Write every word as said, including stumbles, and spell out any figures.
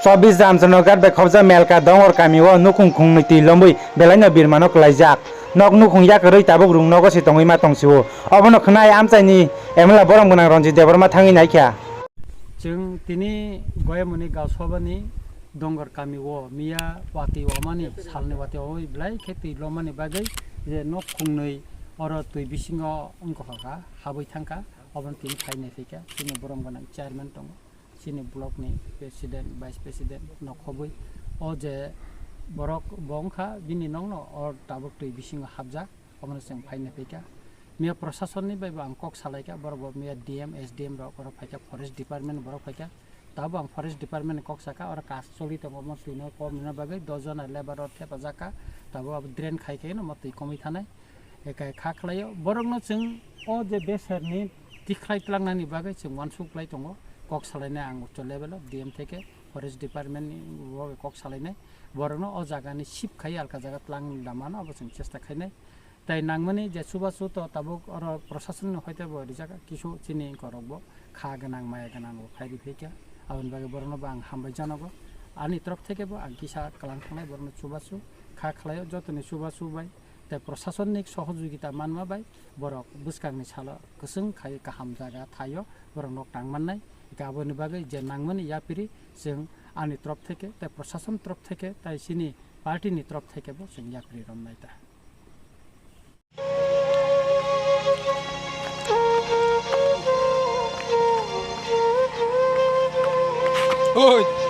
Chobbish Ramchandra Ghat bai khobjak Melka Dongor kami o nukhung khungnwi twi lomwi belaino birmano kwlaijak. Nok nukhung yakarwi tabuk rung nogo se tongwi ma tongsio. Obono khwnai amchaini M L A borom gwnang Ranjit Debbarma thangwi naikha. Chwng tini Goyamuni Gausabani Dongor kami o miya watwi omani salni watwi omwi belai khe twi lomani bagwi je nok khungnwi oro twi bisingo wngkha kha habwi thangkha, obono tini phainai phaikha chini borom gwnang chairman tongo. Chini block ni president, vice president nokhobwi o je borok bo wngkha bini nokno o tabuk twi bisingo hapjak, omono chwng phaina phaikha. Miya proshasonni bai bo ang kok salaikha, borok bo miya D M, S D M rok oro phaikha, forest department borok phaikha. Tabuk ang forest department ni kok sakha, oro kaj choli tongo, omo twino kom rwna bagwi dos jona labour rok thepajak kha, tabuk abo drain khai khai no omo twi komwi thanai. Ekai kha khlaio, borokno chwng o je beserni tikhlai tlangnani bagwi chwng uansuk lai tongo, kok salainai ang ucho level o D M theke, forest department ni bo kok salainai, borokno o jagani sip khai alka jaga tlang lamano abo chwng chesta khainai. Tai nangmani je chubachu to tabuk oro proshasonni hoite bo rijak, kisu chini korok bo kha gwnang maya gwnang bo khai riphaikha, aboni bagwi borokno bo ang hambai janogo, ani torop theke bo ang kisa kwlang thangnai borokno chubachu kha khlaio, jotoni chubachu bai tei proshasonni sohojogita manma bai borok bwskangni salo kwchwng khai kaham jaga thaio borok nok tang mannai. Hwnkhe aboni bagwi je nangmani yapiri chwng ani torop theke tei proshason torop theke tei chini party ni torop theke bo chwng yapiri romnai ta. Oi!